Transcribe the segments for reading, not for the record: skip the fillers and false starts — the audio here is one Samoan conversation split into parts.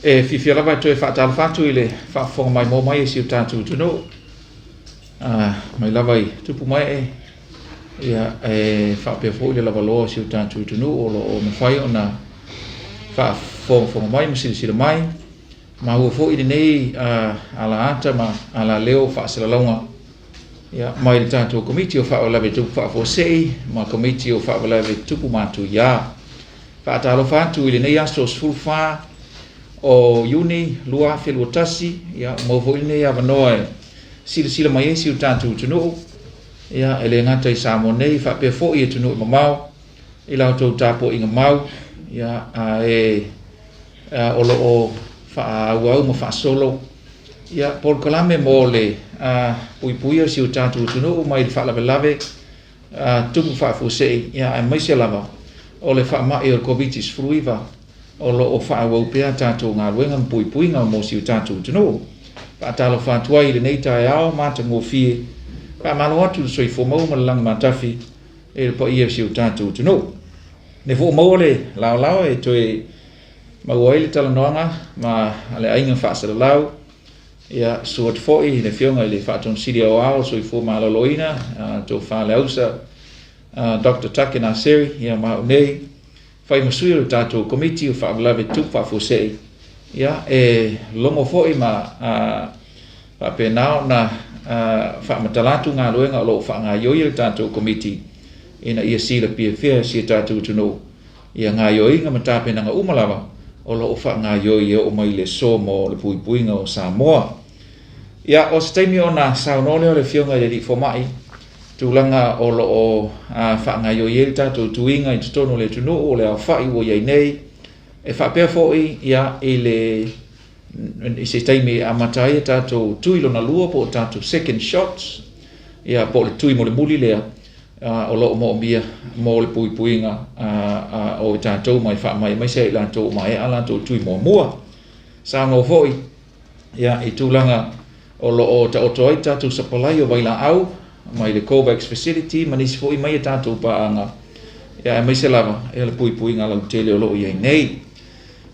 E fiafia lava e toe faatalofa atu i le faafofoga maimoa mai e si o tatou atunuu, mai lava i tupu ma ee, ia, e faapea foi le lavaloa o si o tatou atunuu o lo o mafai ona faafogafoga mai ma silasila mai. Maua foi lenei alaata ma alaleo faasalalauga ia, mai le tatou Komiti o Faalavelave Tupu Faafuasei ma Komiti o Faalavelave Tupu Matuia. Faatalofa atu i lenei aso 14 o Iuni 2021, ia, maua foi lenei avanoa e silasila mai ai si o tatou atunuu, ia, e le gata i Samoa nei, faapea foi i atunuu e mamao, i la outou tapuaiga mau, ia, ae o lo o faaauau ma faasolo ia polokalame mo le puipuia o si o tatou atunuu mai le faalavelave tupu faafuasei, ia, aemaise lava o le faamai o le Koviti-19 o lo o faaauau pea tatou galuega ma puipuiga mo si o tatou atunuu. Faatalofa atu ai i lenei taeao matagofie, faamalo atu le soifua maua ma le lagi matafi e le paia o si o tatou atunuu. Ne foi maua le laolao e toe maua ai le talanoaga ma le aiga faasalalau, ia, susu atu foi i le Afioga i le Faatonusili Aoao o Soifua Maloloina, Tofa Leausa, Dr. Take Naseri, ia, ma au nei, fai ma sui o le tatou Komiti o Faalavelave Tupu Faafuasei, ia, e logo foi ma faapena ona faamatala atu galuega o lo o faagaoioi e le tatou Komiti ina ia silafia e si o tatou atunuu ia gaoioiga ma tapenaga uma lava o lo o faagaoioi e oo mai le aso mo le puipuiga o Samoa. Ia, o se taimi ona saunoa lea o le Afioga i le Alii Fomai, tulaga o lo o faagaoioi ai le tatou tuiga i totonu o le atunuu, o le aofai ua i ai nei, e faapea foi ia i le i se taimi e amata ai a tatou tui lona lua po o tatou second shots, ia, po o le tui mulimuli lea o lo o moomia mo le puipuiga o i tatou mai faamai, aemaise ai i latou ua maea latou tui muamua. Saunoa foi ia, i tulaga o lo o taoto ai tatou sapalai o vailaau mai le COVAX facility ma nisi foi mai a tatou paaga, ia, aemaise lava ia le puipuiga lautele o lo o i ai nei.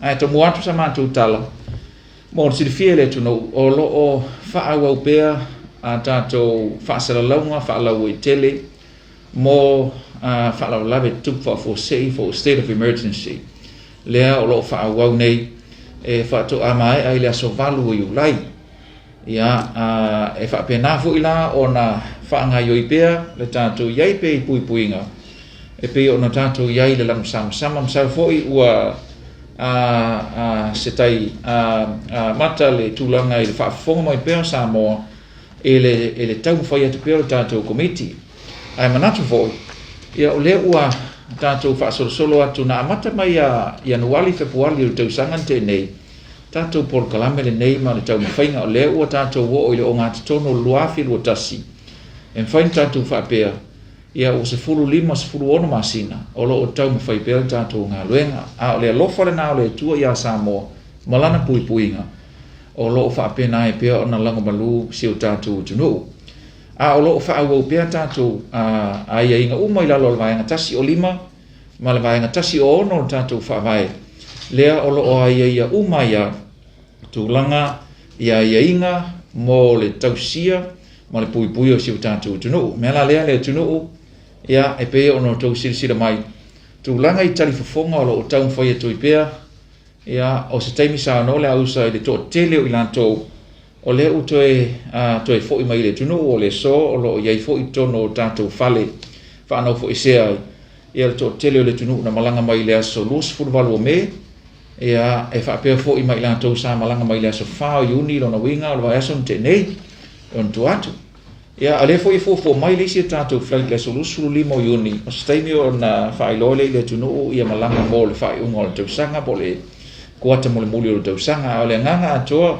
Ae tomua atu sa matou tala, mo le silafia e le atunuu, o lo o faaauau pea a tatou faasalalauga faalauaitele mo faalavelave tutupu faafuasei po o state of emergency, lea o lo o faaauau nei e faatoa maea i le aso 8 o Iulai. Ia, e faapena foi la ona faagaoioi pea le tatou i ai pea i puipuiga e pei ona tatou i ai i le lanusamasama. Masalo foi ua se tai mata le tulaga i le faafofoga mai pea o Samoa i le taumafai atu pea o le tatou Komiti. Ae manatu foi, ia, o lea ua tatou faasolosolo atu na amata mai ia Ianuali, Fepuali o le tausaga na tea nei, tatou polokalame lenei ma le taumafaiga o lea ua tatou oo i le ogatotonu o le 2021, e mafai ona tatou faapea, ia, ua 15, 16 masina o lo o taumafai pea le tatou galuega. A o le alofa lena o le Atua iā Samoa ma lana puipuiga, o lo o faapena ai pea ona lagomalu si o tatou atunuu. A o lo o faaauau pea tatou aiaiga uma i lalo o le vaega 105 ma le vaega 106 o le tatou faavae, lea o lo o aiaia uma ai lava tulaga i aiaiga mo le tausia ma le puipuia o si o tatou atunuu. O le mea la lea le atunuu, ia, e pei ona outou silasila mai, tulaga i talifofoga o lo o taumafai atu ai pea, ia, o se taimi saunoa le ausa i le toatele o i latou o lea ua toe, toe foi mai i le atunuu, o le aso o lo o i ai foi i totonu o tatou fale faanofoesea ai, ia, le toatele o le atunuu na malaga mai i le aso 28 o Me, ia, e faapea foi ma i latou sa malaga mai i le aso 4 o Iuni, lona uiga o le vaiaso na tea nei, e ona tua atu. Ia, a o lea foi e fuafua mai le isi a tatou flight i le aso 25 o Iuni, o se taimi ona faailoa lea i le atunuu ia malaga mo le faaiuga o le tausaga po o le kuata mulimuli o le tausaga. A o le agaga atoa,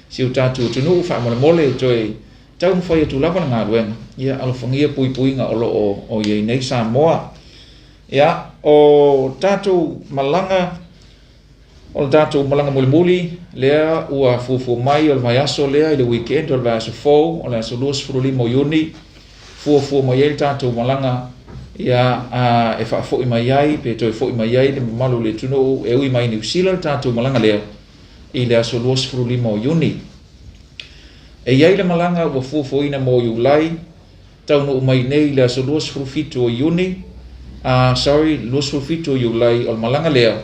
si o tatou atunuu faamolemole e toe taumafai atu lava le galuega, ia alofagia puipuiga o lo o i ai nei Samoa. Ia, o tatou malaga, o le tatou malaga mulimuli lea ua fuafua mai o le vaiaso lea i le weekend o le vaiaso fou, o le aso 25 o Iuni, fuafua mai ai le tatou malaga, ia, e faafoi mai ai, pe toe foi mai ai le mamalu o le atunuu e ui mai Niu Sila le tatou malaga lea. i le aso 25 o Iuni. E i ai le malaga ua fuafuaina mo Iulai, taunuu mai nei i le aso 27 o Iuni, sorry, 27 o Iulai. O le malaga lea,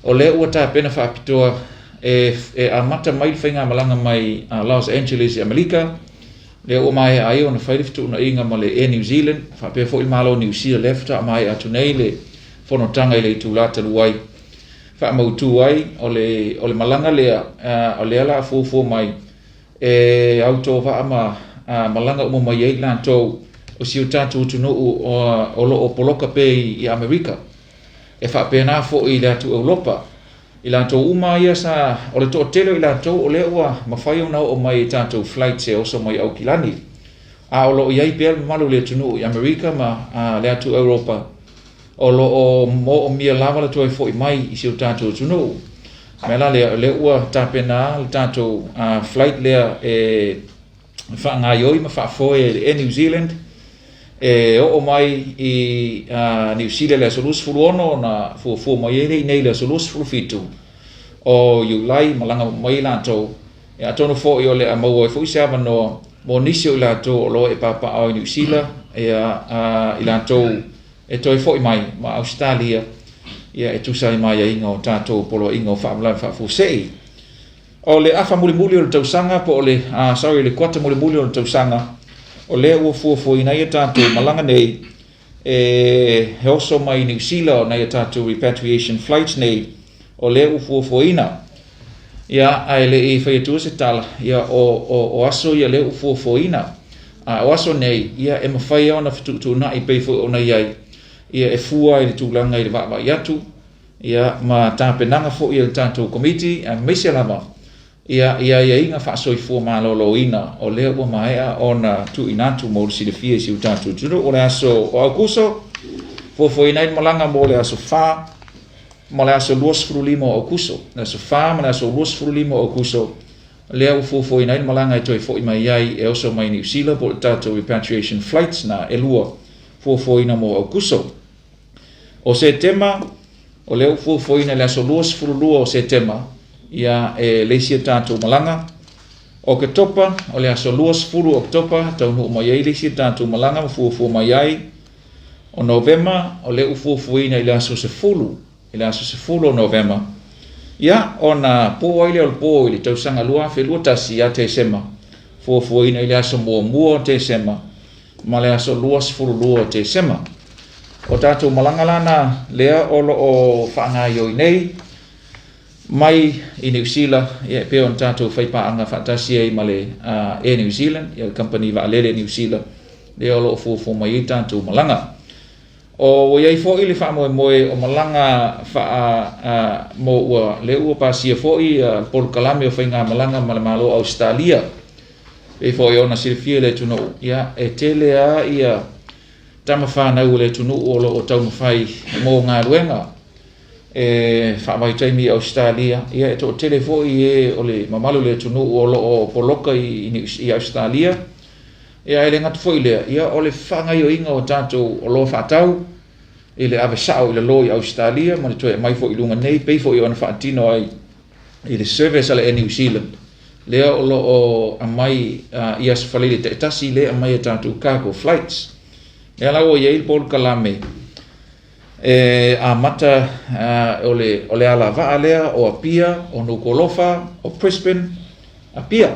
o lea ua tapena faapitoa e amata mai le faigamalaga mai Los Angeles i Amerika, lea ua maea ai ona fai le fetuunaiga ma le Air New Zealand, faapea foi le Malo o Niu Sila, lea faatoa maea atu nei le fonotaga i le itulā talu ai, faamautu ai o le malaga lea, o lea la fuafua mai e autovaa ma malaga uma mai ai latou o si o tatou atunuu o lo o poloka pea i Amerika, e faapena foi i le atu Europa. I latou uma ia sa, o le toatele o i latou o lea ua mafai ona oo mai i tatou flights e oso mai Aukilani, a o lo o i ai pea le mamalu o le atunuu i Amerika ma le atu Europa o lo o moomia lava le toe foi mai i si o tatou atunuu. Mea la lea, o lea ua tapena le tatou flight lea e faagaioi ma faafoe e le Air New Zealand e oo mai i Niu Sila i le aso 26, ona fuafua mai ai le i nei le aso 27 o Iulai, malaga mai latou. E atonu foi o le a maua ai foi se avanoa mo nisi o i latou o lo o e papaaao i Niu Sila, ia, i latou e toe foi mai ma Ausetalia, ia, e tusa ai ma aiaiga o tatou poloaiga o faalavelave faafuasei. O le afa mulimuli o le tausaga, po o le, sorry, le kuata mulimuli o le tausaga, o lea ua fuafuaina ai a tatou malaga nei e oso mai Niu Sila, o nai a tatou repatriation flights nei, o lea ua fuafuaina. Ia, ae le i fai atua se tala, ia, o aso ia lea ua fuafuaina. A o aso nei, ia, e mafai ona fetuutuunai pei foi ona i ai, ia, e fua i le tulaga i le vaavaai atu, ia, ma tapenaga foi a le tatou komiti, aemaise lava ia, i aiaiga faasoifua maloloina o lea ua maea ona tuuina atu mo le silafia i si o tatou atunuu. O le aso o Aukuso, fuafuaina ai le malaga mo le aso 4 ma le aso 25 o Aukuso. Le aso 4 ma le aso 25 o Aukuso, lea ua fuafuaina ai le malaga e toe foi mai ai e oso mai Niu Sila, po o le tatou repatriation flights na e lua fuafuaina mo Aukuso. O Setema, o lea ua fuafuaina i le aso 22 o Setema, ia, e le isi a tatou malaga. O Oketopa, o le aso 20 o Oketopa, taunuu mai ai le isi a tatou malaga ma fuafua mai ai. O Novema, o lea ua fuafuaina i le aso 10, i le aso 10 o Novema. Ia, ona po ai lea o le po i le tausaga 2021 ia Tesema, fuafuaina i le aso 1 o Tesema ma le aso 22 o Tesema. O tatou malaga lana lea o lo o faagaioi nei mai i Niu Sila, ia, e pei ona tatou faipaaga faatasi ai ma le Air New Zealand, ia, le kamupani vaalele i Niu Sila, lea o lo o fuafua mai ai tatou malaga. O ua i ai foi le faamoemoe o malaga faa mo ua lea ua pasia foi le polokalame o faigamalaga ma le Malo o Ausetalia. Pei foi ona silafia e le atunuu, ia, e tele lava ia tama fanau o le atunuu o lo o taumafai mo galuega e faavaitaimi i Ausetalia, ia, e toatele foi e o le mamalu o le atunuu o lo o poloka i Ausetalia. Ia, e le gata foi i lea, ia, o le faagaoioiga o tatou oloa faatau i le ave sao i lalo i Ausetalia ma le toe aumai foi i luga nei, pei foi ona faatino ai i le service a le Air New Zealand, lea o lo o aumai i aso Faraile taitasi, lea e aumai e tatou cargo flights. Lea la ua i ai le polokalame e amata o le alavaa lea o Apia, o Nuku'alofa, o Brisbane, Apia.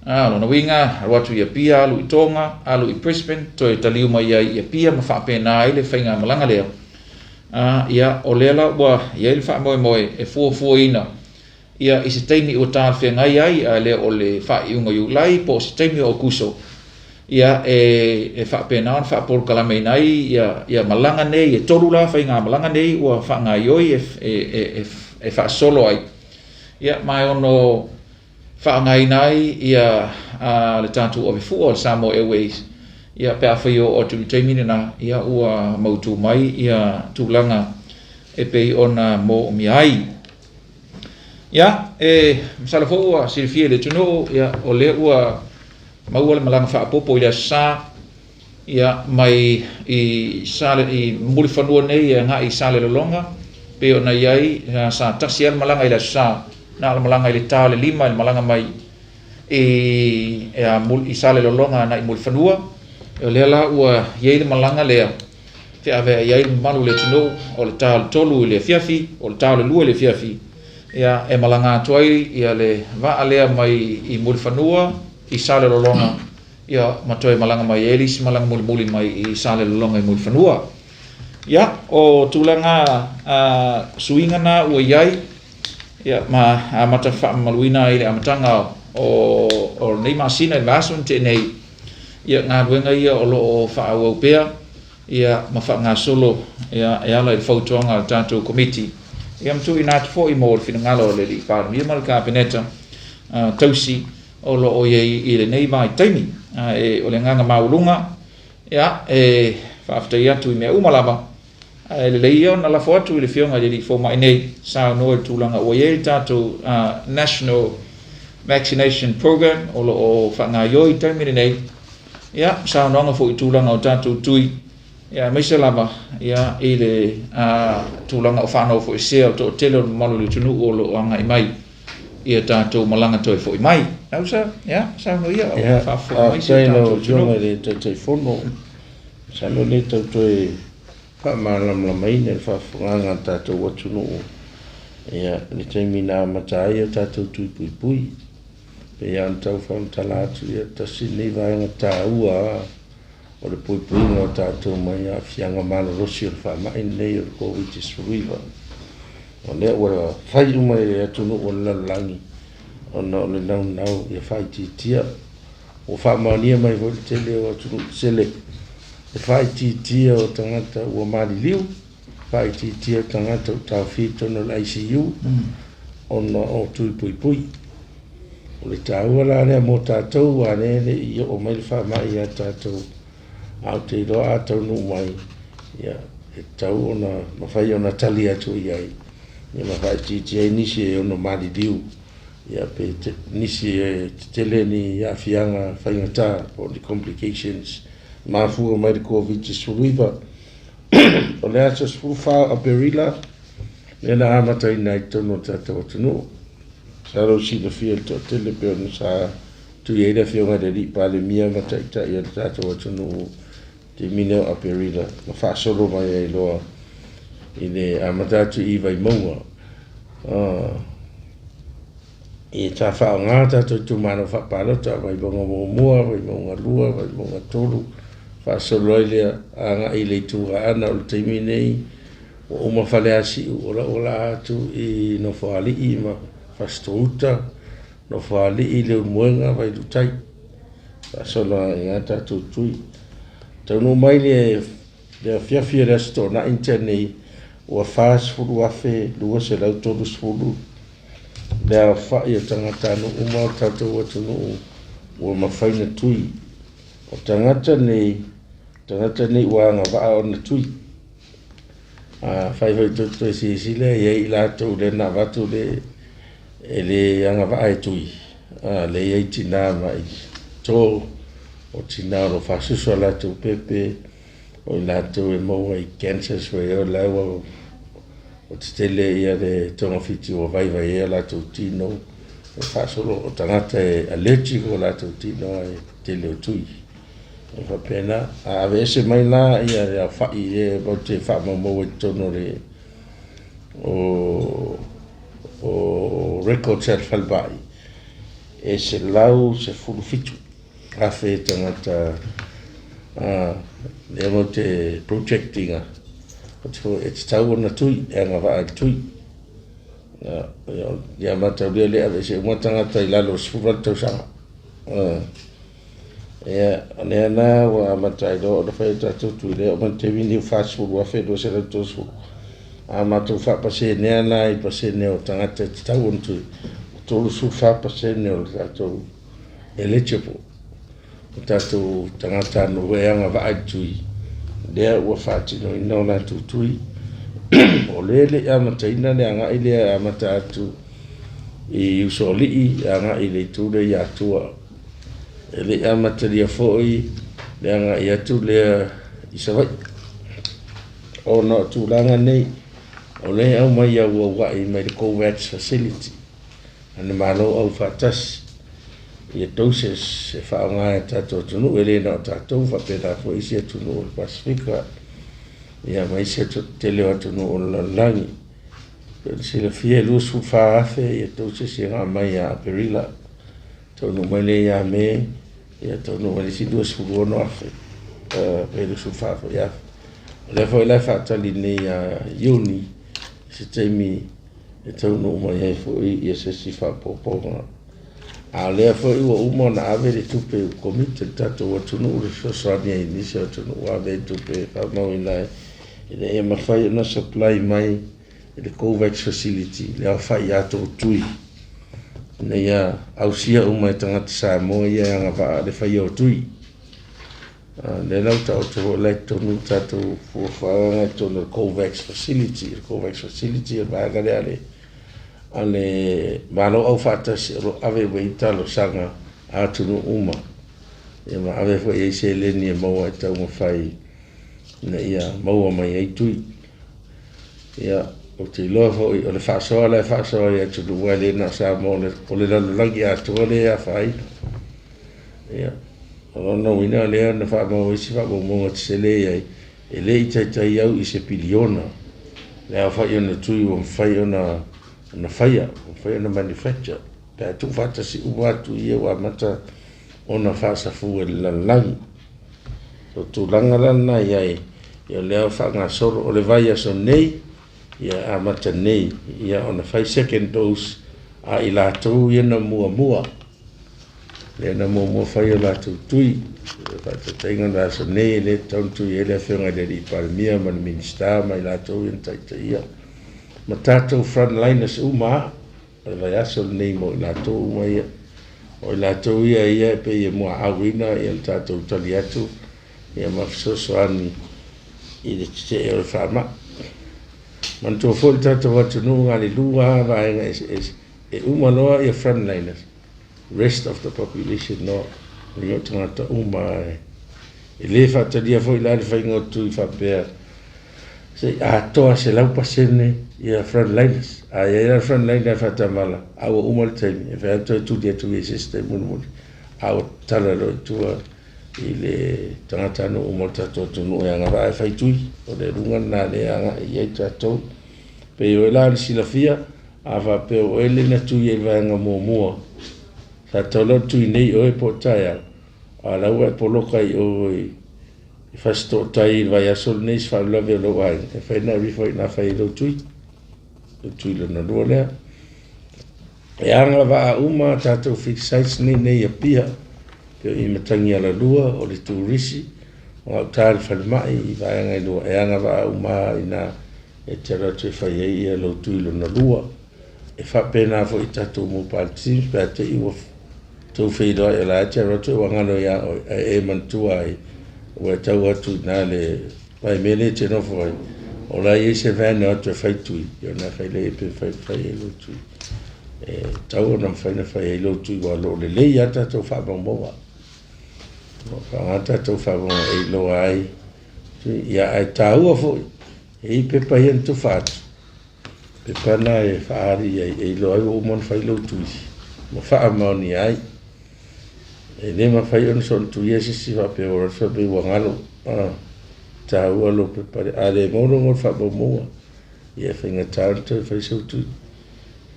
Lona uiga, alu atu i Apia, alu i Tonga, alu i Brisbane, toe taliu mai ai i Apia ma faapena ai le faigamalaga lea. Ia, o lea la ua i ai le faamoemoe e fuafuaina, ia, i se taimi ua talafeagai ai, ae le o le faaiuga o Iulai po o se taimi o Aukuso, ia, e faapena ona faapolokalameina ai ia malaga nei, e tolu la faigamalaga nei ua faagaioi e faasolo ai, ia, ma e ono faaaogaina ai ia le tatou avefua o le Samoa Airways, ia, pe afai e oo atu i le taimi lena, ia, ua mautu mai ia tulaga e pei ona moomia ai. Ia, e masalo foi ua silafia e le atunuu, ia, o lea ua maua le malaga faaopoopo i le Aso Sa, ia, mai i Sale, i Mulifanua nei e agai i Salelologa, pei ona i ai, sa tasi lava le malaga i le Aso Sa. Na o le malaga i le ta o le 5 i le malaga mai i Salelologa agai i Mulifanua. O lea la ua i ai le malaga lea feaveai ai le mamalu o le atunuu, o le ta o le 3 i le afiafi, o le ta o le 2 i le afiafi, ia, e malaga atu ai le vaa lea mai i Mulifanua i Salelologa, ia, ma toe malaga mai ai le isi malaga mulimuli mai i Salelologa i Mulifanua. Ia, o tulaga suiga na ua i ai, ia, ma amata faamamaluina ai le amataga o lenei masina i le vaiaso na tea nei, ia, galuega ia o lo o faaauau pea, ia, ma faagasolo, ia, e ala i le fautuaga a le tatou Komiti, ia, ma tuuina atu foi mo le finagalo o le Alii Palemia ma le Kapeneta tausi o lo o i ai i lenei vaitaimi. Ae o le agaga maualuga, ia, e faafetai atu i mea uma lava, ae lelei ia ona lafo atu i le Afioga i le Alii Fomai nei saunoa i le tulaga ua i ai le tatou National Vaccination Program o lo o faagaioi i le taimi lenei, ia, saunoaga foi i tulaga o tatou tui, ia, aemaise lava, ia, i le tulaga o faanofoesea o le toatele o le mamalu o le atunuu o lo o agai mai ia tatou malaga toe foi mai. Nausa, ia, saunoa ia, o faafofoga mai si o Faafetai tatou lau atunuu. Afioga i le Taitaifono. Masalo le tau toe faamalamalamaina i le faafofogaaga a le tatou atunuu, ia, le taimi na amata ai o tatou tui puipui. Pei lava ona tau faamatala atu, ia, tasi lenei vaega taua o le puipuiga o tatou mai aafiaga malolosi o le faamai lenei o le Koviti-19. O lea ua fai uma e atunuu o le lalolagi ona o le naunau ia faaitiitia. Ua faamaonia mai foi le tele o atunuu tetele le faaitiitia o tagata ua maliliu, faaitiitia o tagata ua taofia i totonu o le ICU ona o tui puipui. O le taua la lea mo tatou, aua lea e le i oo mai le faamai ia tatou, ae ou te iloa a taunuu mai, ia, e tatau ona mafai ona tali atu i ai, ia ma faaitiitia ai nisi e ono maliliu, ia, pe nisi e tetele ni aafiaga faigata po o ni complications mafua mai le Koviti-19. O le aso 14 o Aperila lea na amataina ai totonu o le tatou atunuu. Masalo silafia le toatele pei ona sa tui ai le Afioga i le Alii Palemia ma taitai o le tatou atunuu taimi lea o Aperila, ma faasolo mai ai loa i le amata atu i Vaimauga. Ia, sa faaaoga tatou itumalo faapalota, Vaimauga 1, Vaimauga 2, Vaimauga 3, faasolo ai lea agai i le itu Aana. O le taimi nei ua uma Faleasiu, o la ua laa atu i Nofoalii ma Fasitouta, Nofoalii, Leulumoega, Vailuutai, faasolo agai i tatou tui. Taunuu mai le afiafi o le Aso Toonai na tea nei, ua 40,230 le aofai o tagatanuu uma o le tatou atunuu ua mafai ona tui. O tagata nei ua agavaa ona tui. Afai foi tou te toe silasila e i ai i latou lea na avatu le e le agavaa e tui, lea e i ai tina mai to, o tina o lo o fasusu a latou pepe, o i latou e maua i cancers foi o la ua tetele ia le togafiti ua vaivai ai o latou tino, e faasolo o tagata e allergic o latou tino ai tele o tui. E faapena, a aveese mai la ia le aofai e matou te faamaumau ai totonu o le o records a le falemai, e 117,000 tagata lea matou te project ina e tatau ona tui, e agavaa i le tui. Ia mataulia lea aveese uma tagata i lalo o le 18 tausaga. Ia, o lea la ua amata ai loa ona fai o tatou tui lea, oo mai le taimi lenei ua 40,230. A matou faapasenea la i pasene o tagata e tatau ona tui, ua 34% o le tatou eligible, o tatou tagatanuu e agavaa i le tui, lea ua faatinoina o latou tui. O lea e le i amataina le agai lea e amata atu i Usoalii agai i le itu lea i Atua. E le i amatalia foi le agai atu lea i Savaii. Ona o tulaga nei, o lea e aumai auauai mai le COVAX facility. a le Malo Aufaatasi ia doses e faaaoga e tatou atunuu, e le na o tatou, faapena foi isi atunuu o le Pasefika, ia ma isi tele o atunuu o le lalolagi. Pei ona silafia e 24,000 ia doses ia na aumai ia Aperila, taunuu mai lea ia Me, ia taunuu mai le isi 26,000, pe 24 foi afe. O lea foi la e faatali nei ia Iuni, se taimi e taunuu mai ai foi ia se isi faaopoopoga. A o lea foi ua uma ona ave le tupe ua commit e le tatou atunuu le fesoasoani ai i nisi o atunuu ua ave ai tupe e faamauina ai ina ia mafai ona supply mai i le COVAX facility le aofai atoa o tui ina ia ausia uma e tagata Samoa ia e agavaa le faia o tui. Lea la ua taoto foi la i totonu le tatou fuafuaga i totonu o le COVAX facility. O le COVAX facility o le vaega lea a le Malo Aufaatasi o lo o ave uma i ai talosaga a atunuu uma. Ia ma ave foi i ai seleni e maua e taumafai ina ia maua mai ai tui. Ia, ou te iloa foi o le faasoa la e faasoa i atunuu, aua e le na o Samoa, o le lalolagi atoa lea e afaina. Ia, o lona uiga lea na faamau ai se faamaumauga tetele i ai, e le i taitai au i se piliona le aofai ona tui ua mafai ona ona faia, ua mafai ona manufacture, pe a tuufaatasi uma atu ia ua amata ona faasafua i le lalolagi. O tulaga la lena i ai, ia o lea ua faagasolo, o le vaiaso nei, ia amata nei ia ona fai second dose a i latou ia na muamua, lea na muamua fai o latou tui. O le faataitaiga o le aso nei e le tatau ona tui ai le Afioga i le Alii Palemia ma le Minisita ma i latou ia na taitaia, ma tatou frontliners uma lava. O le vaiaso lenei mo i latou uma ia. O i latou ia ia e pei e muaauina ia le tatou tali atu ia ma fesoasoani i le tetee o le faamai. Manatua foi le tatou atunuu na o le lua lava vaega eseese e uma loa ia frontliners, rest of the population loa, o tagata uma e le faatalia foi la le faiga o tui faapea se i atoa 100% ia frontliners. A i ai la le frontliner e faatamala, a ua uma le taimi, e fai atu toe tuli atu i se isi taimi mulimuli, a ua tatala loa i tua i le tagatanuu uma o le tatou atunuu e agavaa e fai tui. O le aluga lena lea e agai i ai tatou. Pei o oe la le silafia, a faapea o oe le na tui ai i le vaega muamua, sa tatau la ona tui nei oe po o taeao, a o la ua e poloka i o i Fasitootai i le vaiaso lenei se faalavelave o lou aiga, e fai ona e refer i ina fai ai lou tui, lou tui lona lua lea. E agavaa uma a tatou fixed sites nei nei i Apia, pei o i Matagialalua, o le Turisi, o gauta i le falemai i vaega e lua, e agavaa uma lava i ina e te alu atu e fai ai ia lou tui lona lua. E faapena foi i tatou mobile teams pe a te i ua tou feiloai o la e te alu atu ua galo ia oe, ae e manatua ai ua e tau atu i ina le vaimea lea e te nofo ai, o la e i ai se van e o atu e fai tui, ia ona fai lea pe mafai ona fai ai lou tui. E tatau ona mafai ona fai ai lou tui aua o lo o lelei lava tatou faamaumauga. O lo o faaaoga tatou faamaumauga e iloa ai tui. Ia ae taua foi, e i ai pepa ia na tufa atu, pepa na e faaali ai e iloa ai ua uma ona fai lou tui ma faamaonia ai. E le mafai ona soona tuia se isi faapea ua alu atu faapea ua galo, taua lou pepa lea. A le maua lou faamaumauga, ia e faigata ona toe fai sou tui.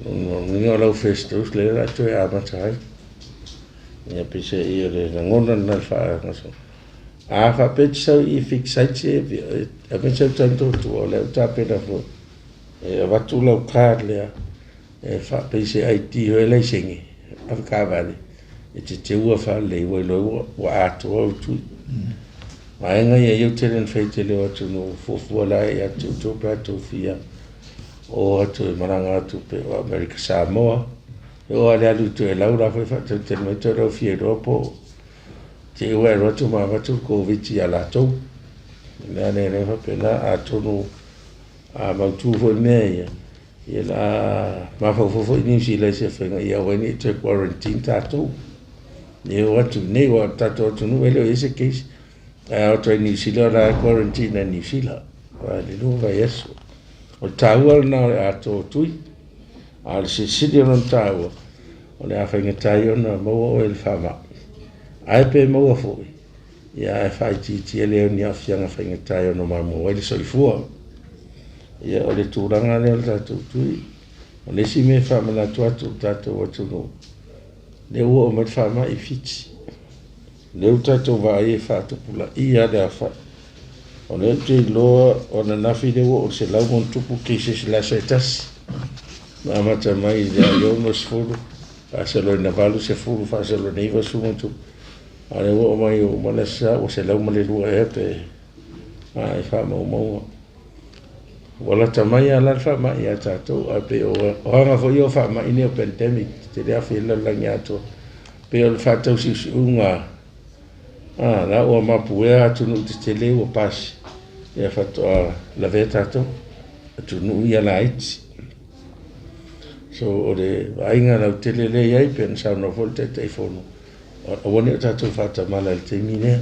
O lona uiga o lau first dose lea o le a toe amata ai. Ia peiseai o le lagona lena i le faagasolo. A faapea e te sau i fixed sites ia e aumai sau time tua, o lea ua tapena foi. E avatu lau card lea e faapei se ID foi laisene avetaavale e te teua faalelei ua iloa ua atoa ou tui. Vaega ia ia ua tele ina fai tele o atunuu fuafua la ia te outou pe a outou fia o atu e malaga atu pe o Amerika Samoa. E oo lava i le alu i Toelau la foi faatautele mai Toelau fia iloa po o te i ua e alu atu ma avatu le Koviti ia latou. O le mea lea lea faapena atonu a mautu foi mea ia, ia la mafaufau foi Niu Sila i se faiga ia aua ai ne i toe quarantine tatou. E o atu nei ua tatou atunuu e le o i ai se case. Ae a o atu ai Niu Sila o la e quarantine ai Niu Sila. Aua e le lua vaiaso. O le taua lena o le atoa o tui. A o le silisili o lona taua, O le a faigata ai ona maua oe i le faamai, ae pe maua foi, ia ae faaitiitia lea o ni aafiaga faigata e ono mamoa ai le soifua. Ia o le tulaga lea o le tatou tui. O le isi mea e faamanatu atu i le tatou atunuu, lea ua oo mai le faamai i Fiti. Lea ua tatou vaai e faatupulaia le aofai. O lea ou te iloa o ananafi lea ua oo i le 100+ cases i le aso e tasi. Na amata mai i le 60, faasolo ina 80, faasolo ina 90+. A o lea ua oo mai ua uma le Aso Sa ua 102 ea pe i faamaumauga. Ua lata mai lava la le faamai ia tatou, ae pei o aga foi ia o faamai nei o pandemic, tele aafia ai le lalolagi atoa. Pei o le faatausiusiuga, la ua mapuea atunuu tetele ua pasi, ia faatoa lavea tatou atunuu ia laiti. So o le vaaiga lautele lea i ai, pei ona saunoa foi le Taitaifono, aua ne i o tatou faatamala i le taimi lea.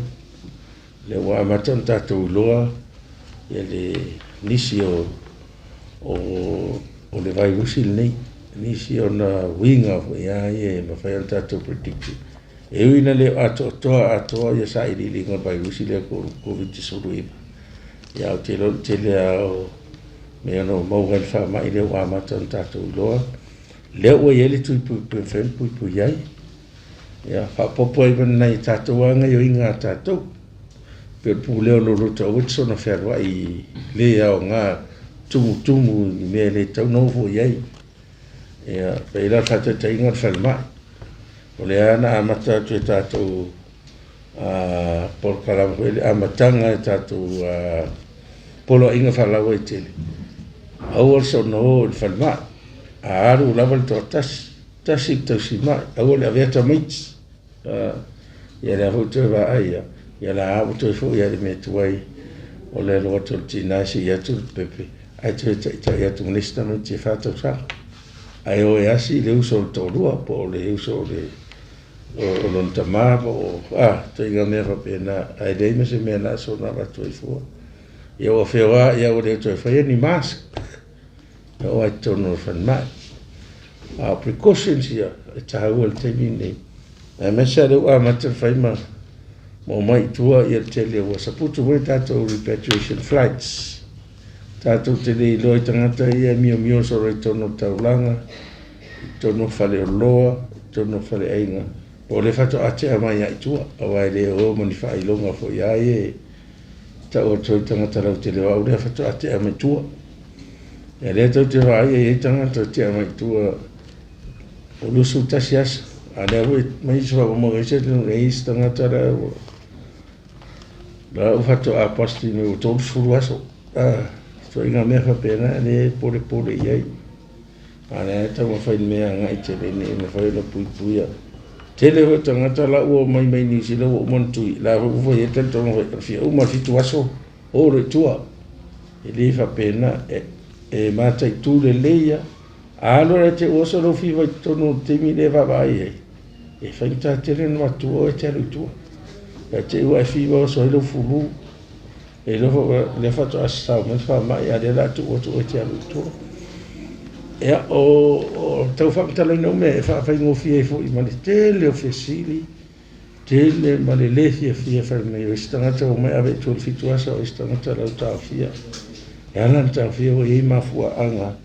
Lea ua amata ona tatou iloa ia le nisi o le vairusi lenei, nisi ona uiga foi a ia e mafai ona tatou predict. E ui ina le atoatoa atoa ia sailiiliga o le vairusi lea po o le Covid-19, ia ou te iloa o le tele lava o mea o lo o maua ai le faamai lea ua amata ona tatou iloa. Lea ua i ai le tui puipui e mafai ona puipui ai. Ia, faaopoopo ai ma nai a tatou lava gaoioiga a tatou. Pei o le pulea o lou loto aua e te soona fealuai le aoga tumutumu i mea e le tatau ona oo foi i ai. Ia, pei la o le faataitaiga o le falemai. O lea na amata atu e tatou polokalame foi le amataga e tatou poloaiga faalauaitele, aua le soona o i le falemai, a alu lava le toatasi, tasi le tausimai, aua le avea tamaiti. Ia lea foi toe vaai ia, ia la ua toe foi lava i le mea tuai o le alu atu o le tina e sii atu le pepe, ae toe taitai atu ma le isi tamaiti e 4 tausaga. Ae o e asi le uso o le toalua, po o le uso o le o lona tama po o ituaiga mea faapena, ae leai ma se mea na soona avatu ai fua. Ia ua feoai, ia ua le toe faia ni mask, e oo lava i totonu o le falemai. A o precautions ia e taua i le taimi lenei. Aemaise lava lea ua amata ona fai ma omai i tua ia le tele ua saputu foi tatou repatriation flights. Tatou te le iloa i tagata ia e miomio solo i totonu o le taulaga, i totonu o faleoloa, i totonu o faleaiga, po o lea faatoa tea mai lava i tua, aua e le o ma ni faailoga foi a ia e tau atu ai le tagata lautele o au lea faatoa tea mai tua. Ia lea tou te vaai e i ai tagata tea mai tua o 21 aso, a lea foi mai isi faamaumauga i isi atunuu, e i ai isi tagata la ua la ua faatoa positive mai ua 30 aso. Ituaiga mea faapena lea e polepole i ai. A o lea e taumafai le mea agai tele ina ia mafai ona puipuia. Tele foi tagata la ua omai mai Niu Sila ua uma ona tui, la foi ua fai ai le talitonuga foi, fia uma le 7 aso, o loa i tua. E le faapena, e mataitu lelei lava. A alu la e te oso lou fiva i totonu o le taimi lea e vaavaai ai, e faigata tele ona matua oe e te alu i tua. Ae te i ua e fiva oso ai lou fulu. E iloa foi lea faatoa sasao mai le faamai, a o lea o le a tuu atu oe e te alu i tua. Ia, o tau faamatalaina uma e faafaigofie ai foi ma le tele o fesili, tele ma le le fiafia fai mai o isi tagata ua omai ave i tua i le 7 aso, o isi tagata la ua taofia. E ala ona taofia ua i ai mafuaaga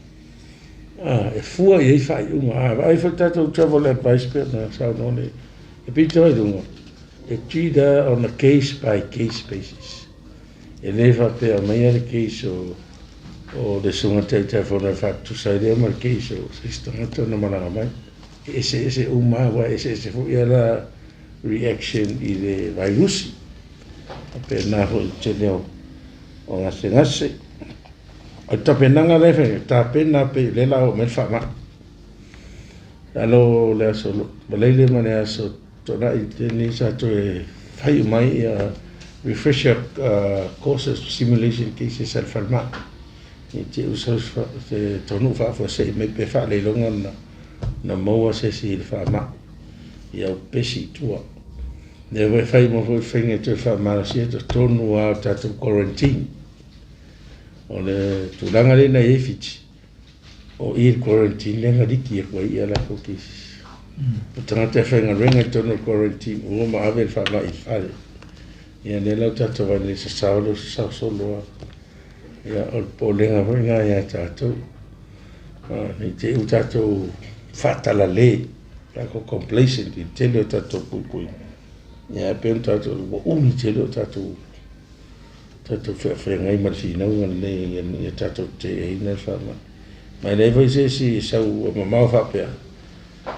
e fua i ai faaiuga. A vaai foi tatou travel advice pei ona saunoa le pito i luga, e treat on a case by case basis. E le faapea aumaia le case o le susuga Taitaifono e faatutusa ai lea ma le case o se isi tagata na malaga mai. E eseese uma aua e eseese foi a la reaction i le vairusi. Faapena foi i le tele o gasegase. O le tapenaga lea e fai, tapena pei o lea o le a oo mai le faamai. Alo le aso Faraile ma le aso Toonai lenei sa toe fai uma ai ia refresher courses, simulation cases a le falemai. I te i se taunuu faafuasei mai pe faaleiloga na maua se isi i le faamai, ia pepesi i tua. Lea foi e fai uma foi faiga e toe faamalosia totonu lava o tatou quarantine. O le tulaga lea na i ai Fiti, o i le quarantine lea na liki atu ai ia latou cases. O tagata e faigaluega i totonu o le quarantine ua ma ave le faamai i le fale. Ia lea la ua tatou vaai nei i le sasao lea ua sasao solo lava. Ia o le popolega foi lena ia tatou. Ne i te i ua tatou faatalale, tatou complacent i le tele o tatou puipuiga. Ia ae pei ona tatou ua umi tele o tatou tatou feafeagai ma le finauga lenei ia tatou teeina le faamai. Ma e leai foi se isi e sau mamao faapea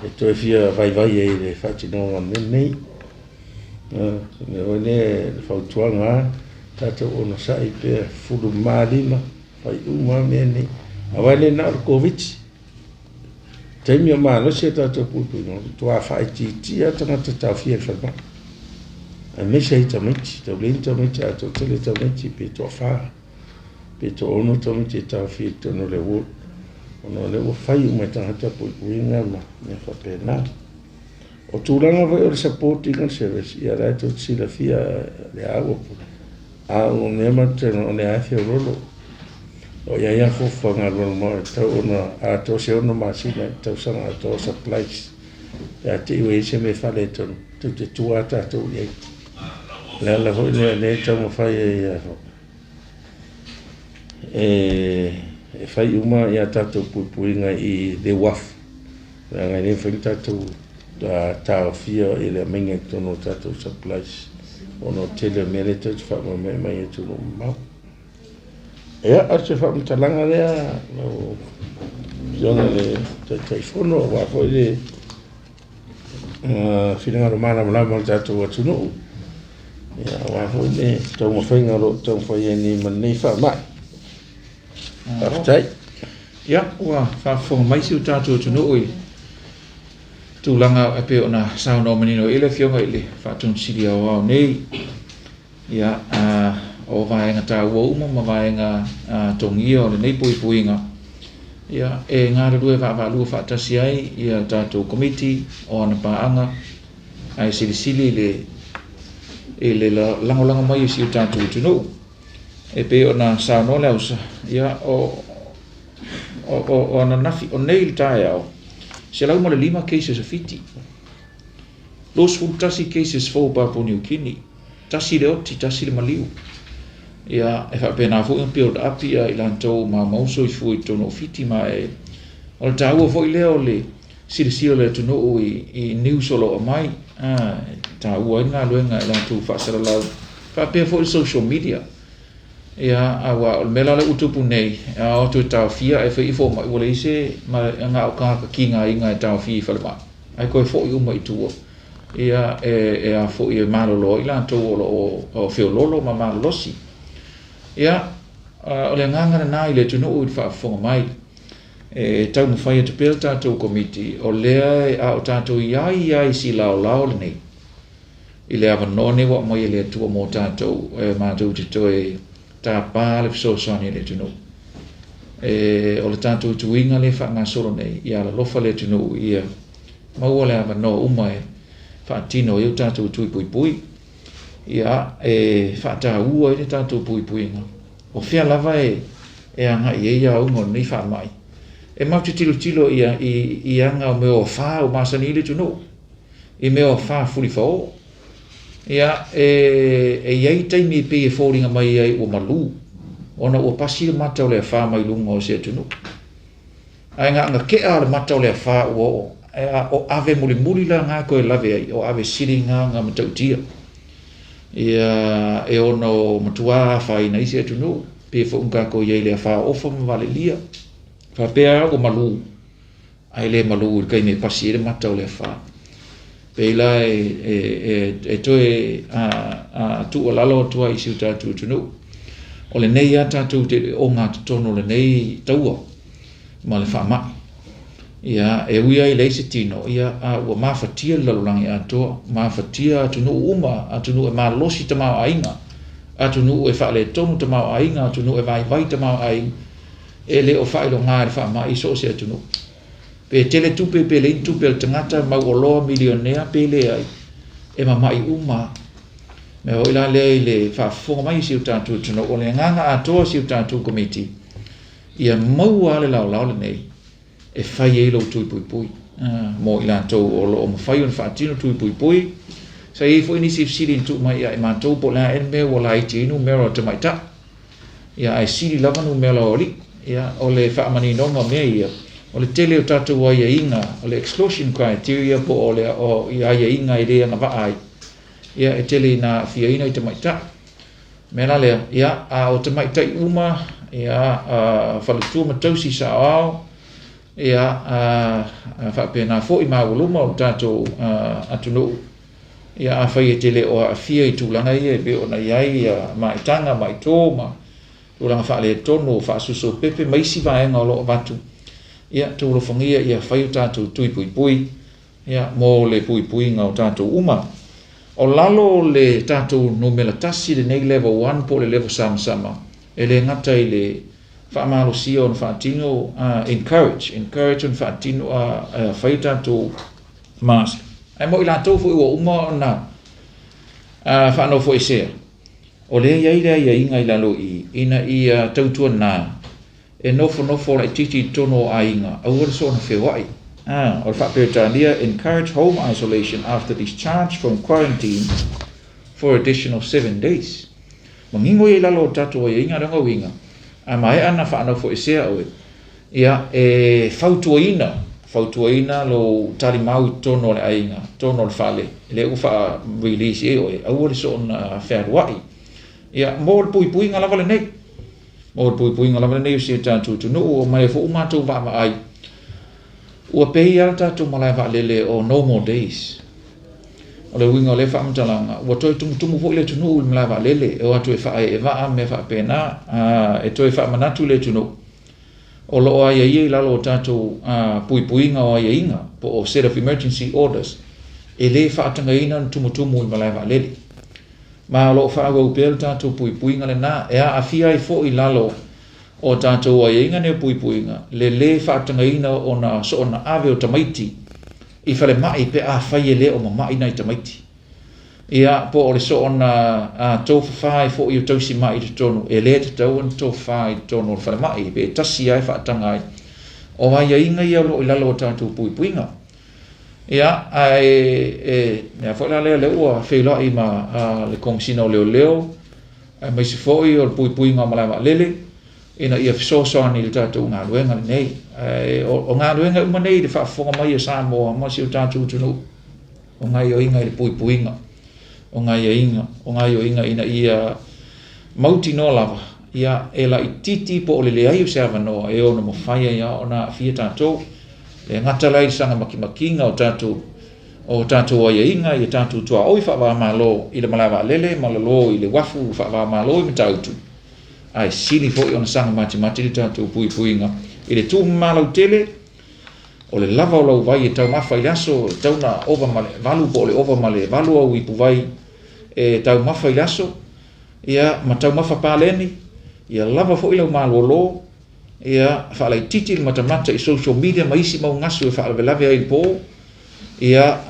e toe fia vaivai ai i le faatinoga o le mea lenei. O le mea foi lea, le fautuaga lava, tatou onosai pea, fulu lima, fai uma lava mea nei. Aua e le na o le Koviti. Taimi o malosi a tatou puipuiga, ua matua faaitiitia tagata taofia i le falemai. Aemaise ai tamaiti, tau leai ni tamaiti a toatele tamaiti pe toafa, pe toaono tamaiti e taofia i totonu o le ward. Ona o lea ua fai uma e tagata puipuiga ma mea faapena. O tulaga foi o le supporting o le service, ia la e tou te silafia le a ua pule. A o mea matou te o lea e feololo. O i ai lava fuafuaga a le Lona e tatau ona atoa se 6 masina i le tausaga atoa o supplies. Pe a te i ua i ai se mea e faaletonu, tou te tua lava tatou i ai. O le ala foi lea o lea e taumafai ai e fai uma a tatou puipuiga i le uafu. Leaga e le mafai ona tatou taofia i le aumaiga i totonu o tatou supplies ona o le tele o mea lea tou te faamoemoe mai i atunuu mamao. Ia, o se faamatalaga lea lau Afioga i le Taitaifono aua foi le finagalo malamalama o le tatou atunuu, ia, aua foi le taumafaiga o lo o taumafai ai nei ma lenei faamai. Faafetai. Ia, ua faafofoga mai si o tatou atunuu i tulaga e pei ona saunoa manino ai le Afioga i le Faatonu Sili Aoao nei. Ia, o vaega taua uma ma vaega togia o lenei puipuiga, ia, e galulue vaavaalua faatasi ai ia tatou Komiti o ana paaga, ae silisili i le lagolago mai o si o tatou atunuu. E pei ona saunoa le ausa, ia, o ananafi, o nei i le taeao, 105 cases o Fiti, 21 cases fou o Papua New Guinea, tasi le oti, tasi le maliu. Ia, e faapena foi ona build up ia i latou maumau soifua i totonu o Fiti, ma e, o le taua foi lea o le silasila o le atunuu i news o lo o aumai, e taua ai le galuega e latou faasalalau, faapea foi le social media. Ia, aua o le mea la lea ua tupu nei, e ao atu e taofia ae fai ifo mai, ua leai se na o tagata tigaina e taofia i falemai, ae toe foi uma i tua. Ia, e a foi e malolo ai latou o lo o feololo ma malolosi. Ia, o le agaga lena i le atunuu i le faafofoga mai. E taumafai atu pea le tatou Komiti, o lea a o tatou i ai lava i si laolao lenei, i le avanoa nei ua aumai e le Atua mo tatou, e matou te toe tapa le fesoasoani a le atunuu. E, o le tatou tuiga lea e faagasolo nei, ia alalofa le atunuu ia maua le avanoa uma e faatino ai o tatou tui puipui. Ia, e faataua ai le tatou puipuiga. O fea lava e agai ai auga o lenei faamai. E matou te tilotilo i aga o mea o afa ua masani ai le atunuu, i mea o afa fulifao. Ia, e i ai taimi e pei e foliga mai ai ua malu, ona ua pasi le mata o le afa mai luga o se atunuu. Ae gaga tea le mata o le afa ua oo, o ave mulimuli la ngā koe lave ai, o ave sili ngā ngā matautia. Ia, e ono matua afaina i se atunuu, pe foi ona tatou i ai i le afa ofa ma valelia. Faapea ua malu, ae le malu i le taimi e pasi ai le mata o le afa. Pei la e toe tuualalo atu ai i si o tatou atunuu. O lenei lava tatou te ogatotonu o lenei taua ma le faamai. Ia, e ui ai i leai se tino, ia, a ua mafatia le lalolagi atoa, mafatia atunuu uma, atunuu e malosi tamaoaiga, atunuu e faaletonu tamaoaiga, atunuu e vaivai tamaoaiga, e le o faailoga e le faamai i so o se atunuu. Pe tele tupe, pe leai ni tupe a le tagata, mauoloa, milionea, pe leai, e mamai uma. Mea foi la lea i le faafofoga mai i si o tatou atunuu, o le agaga atoa o si o tatou Komiti, ia maua lava le laolao lenei e fai ai lou tui puipui. Mo i latou o lo o mafai ona faatino tui puipui. Sa i ai foi nisi fesili na tuu mai ia i matou po o le a ea le mea ua laiti ai numera o tamaitai. Ia ae sili lava numera o alii. Ia o le faamaninoga o mea ia, o le tele o tatou aiaiga, o le exclusion criteria po o le o aiaiga e le agavaa ai, ia e tele ina aafiaina i tamaitai. O le mea la lea, ia a o tamaitai uma, ia faletua ma tausi saoao, ia faapena foi maualuma o le tatou atunuu, ia afai e te le o aafia i tulaga ia e pei ona i ai maitaga, maito ma tulaga faaletonu o faasosopepe ma isi vaega o lo o avatu, ia outou alofagia ia fai o tatou tui puipui, ia mo le puipuiga o tatou uma. O lalo o le tatou numera 1 lenei level 1 po o le level samasama, e le gata i le faamalosia ona faatino, encourage, encourage ona faatino, fai tatou mask. Ae mo i latou foi ua uma ona faanofoesea, o lea e i ai le aiaiga i lalo i i, ina ia tautuana e nofonofo laitiiti i totonu o aiga, aua le soona feoai. O le faa-Peretania, encourage home isolation after discharge from quarantine for additional 7 days. Manino ia i lalo o tatou aiaiga lona uiga, a maea ona faanofoesea oe, ia e fautuaina, fautuaina lou talimau i totonu o le aiga, totonu o le fale, lea ua faa-release ai oe, aua le soona fealuai. Ia, mo le puipuiga lava lenei. Mo le puipuiga lava lenei o si o tatou atunuu, o mai foi ua matou vaavaai, ua pei lava le tatou malae vaalele o normal days. O le uiga o lea faamatalaga, ua toe tumutumu foi le atunuu i le malae vaalele, e o atu e faaee vaa mea faapena, e toe faamanatu le atunuu o lo o aiaia i lalo o tatou puipuiga o aiaiga, po o set of emergency orders, e le faatagaina ona tumutumu i malae vaalele. Ma o lo o faaauau pea le tatou puipuiga lena, e aafia ai foi i lalo o tatou aiaiga nei o puipuiga, le lē faatagaina ona soona ave o tamaiti i falemai pe afai e le o mama'i nai tamaiti. Ia, po o le soona tofafa ai foi o tausima'i i totonu, e lē tatau ona tofafa i totonu o le falemai, pe tasi lava e faataga ai. O aiaiga ia o lo o i lalo o tatou puipuiga. Ia, ae e mea foi la lea, lea ua feiloai ma le Komesina o Leoleo, aemaise foi o le puipuiga o malae vaalele, ina ia fesoasoani i le tatou galuega lenei. Ae o galuega uma nei i le faafofoga mai a Samoa ma si o tatou atunuu, o gaioiga i le puipuiga, o gaioiga, o gaioiga ina ia mautinoa lava, ia e laitiiti po o le leai o se avanoa e ono mafai ai ona aafia tatou. E gata la i le saga makimakiga o tatou aiaiga i tatou tuaoi faava-o-Malo i le malae vaalele ma lalo i le uafu faava-o-Malo i Matautu, ae sili foi ona saga matimati le tatou puipuiga i le tuumamalau tele o le lava o lau vai e taumafa i le aso, e tau na ova ma le 8 po o le ova ma le 8 au ipuvai e taumafa i le aso, ia ma taumafa paleni, ia lava foi lau malolo, ia faalaitiiti le matamata i social media ma isi mau gasu e faalavelave ai i le po, ia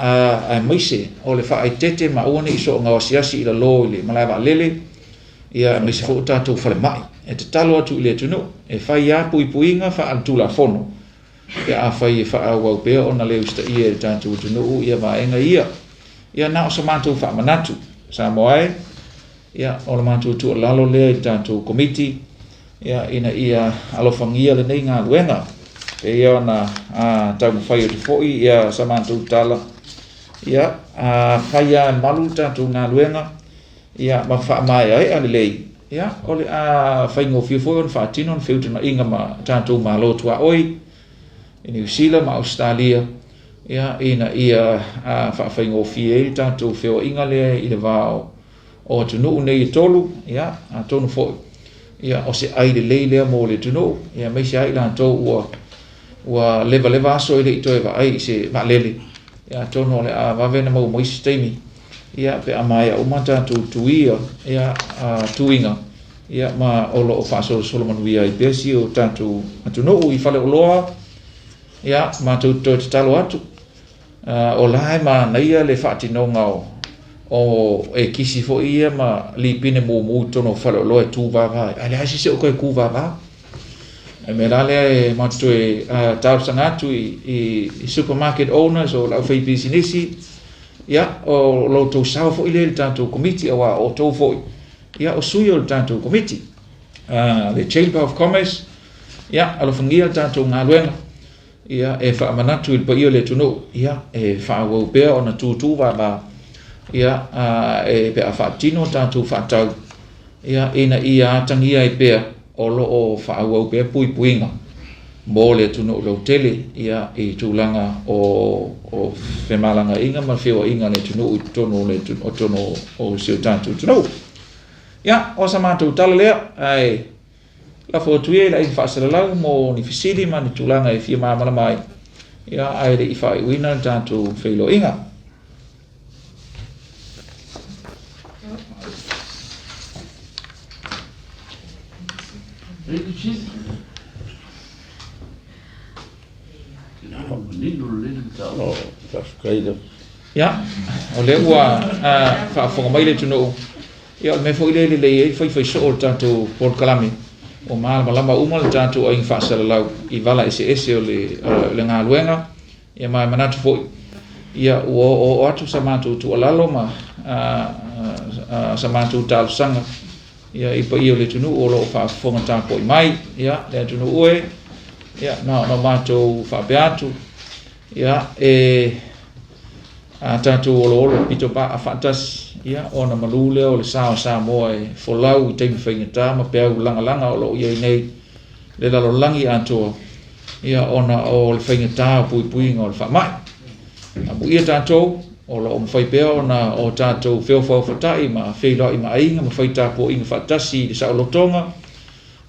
aemaise o le faaeteete ma aua ne i soona asiasi i lalo i le malae vaalele, ia aemaise foi o tatou falemai. E tatalo atu i le atunuu e fai lava puipuiga faaletulafono pe afai e faaauau pea ona le usitaia e le tatou atunuu ia vaega ia. Ia na o sa matou faamanatu Samoa e, ia o le matou tuualalo lea i le tatou komiti, ia ina ia alofagia lenei galuega e ia ona taumafai atu foi ia sa matou tala, ia fai lava e malu le tatou galuega, ia ma faamaeaea lelei, ia o le a faigofie foi ona faatino ona feutanaiga ma tatou malo tuaoi i Niu Sila ma Ausetalia, ia ina ia faafaigofie ai le tatou feoaiga lea i le va o atunuu nei e tolu, ia atonu foi ia o se ai lelei lea mo le atunuu, ia aemaise ai latou ua levaleva aso e le i toe vaai i se vaalele, ia atonu o le a vave ona maua mai se taimi, ia pe a maea uma tatou tuia, ia tuiga, ia ma o lo o faasolosolo manuia ai pea si o tatou atunuu i faleoloa. Ia matou toe tatalo atu, o la e manaia le faatinoga o ekisi foi ia ma lipine mumu i totonu o faleoloa e tuvava ai, ae leai se isi o toe tuvava. O le mea la lea e matou te toe talosaga atu i supermarket owners o le aufaipisinisi, ia, o lo outou sao foi lea i le tatou Komiti, aua o outou foi, ia, o sui o le tatou Komiti. Le Chamber of Commerce, ia, alofagia le tatou galuega, ia, e faamanatu i le paia o le atunuu, ia, e faaauau pea ona tutu vava, ia, e pe a faatino tatou faatau, ia, ina ia atagia ai pea o lo o faaauau pea puipuiga mo le atunuu lautele, ia, i tulaga o femalagaaiga ma feoaiga a le atunuu i totonu o le totonu o si o tatou atunuu. Ia, o sa matou tala lea, ae lafo atu ia i le aiga faasalalau mo ni fesili ma ni tulaga e fia malamalama ai, ia, ae le i faaiuina le tatou feiloaiga. Ia, o lea ua faafofoga mai le atunuu, ia o le mea foi lea e lelei ai le faifai soo o le tatou polokalame, ua malamalama uma le tatou aiga faasalalau i vala eseese o le galuega, Ia ma e manatu foi, ia ua oooo atu sa matou tuualalo ma sa matou talosaga ia i paia o le atunuu o lo o faafofoga tapuai mai. Ia le atunuu e, ia na ona matou faapea atu, ia e a tatou oloolo pito paa faatasi, ia ona malu lea o le sa o Samoa e folau i taimi faigata ma peau lagalaga o lo o i ai nei le lalolagi atoa, ia ona o le faigata o puipuiga o le faamai. Amuia tatou, o lo o mafai pea ona o tatou feofaofatai ma feiloai ma aiga ma fai tapuaiga faatasi i le saolotoga,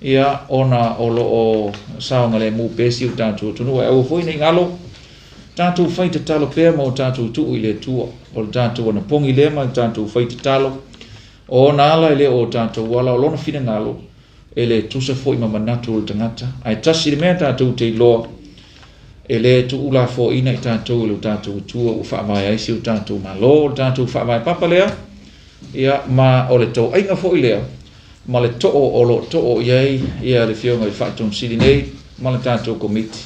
ia ona o lo o saogalemu pea si o tatou atunuu. Ae aua foi ne i galo, tatou fai tatalo pea ma o tatou tuu i le Atua. O le tatou anapogi lea ma le tatou fai tatalo, o ona ala e le o o tatou ala, o lona finagalo, E le tusa foi ma manatu o le tagata, ae tasi le mea tatou te iloa, e le tuulafoaiina i tatou e lo tatou Atua ua faavae ai si o tatou Malo, o le tatou faavae papa lea, ia, ma o le toaiga foi lea, ma le too o lo o too i ai ia le Afioga i le Faatonu Sili nei ma le tatou Komiti,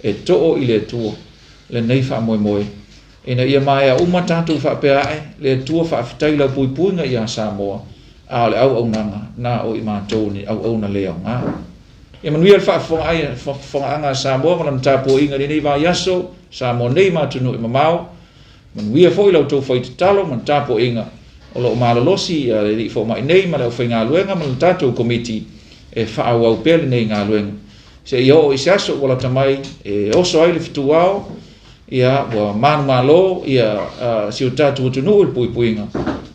e too i le Atua lenei faamoemoe, Ina ia maea uma tatou faapea ae, le Atua faafetai i lau puipuiga ia Samoa, a o le auaunaga, na o i matou ni auauna le aoga. Ia manuia le faafofogaaga a Samoa ma lana tapuaiga i lenei vaiaso, Samoa nei ma atunuu e mamao. Manuia foi la outou fai tatalo ma le tapuaiga o lo o malolosi ia le Alii Fomai nei ma le aufaigaluega ma le tatou Komiti e faaauau pea lenei galuega. Seia oo i se aso ua lata mai e oso ai le fetuao, Ia, ua manumalo ia si o tatou atunuu i le puipuiga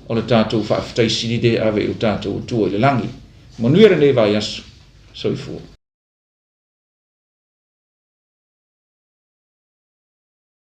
o le tatou faafetai sili lea e ave i lo tatou Atua i le lagi. Manuia lenei vaiaso. Soifua.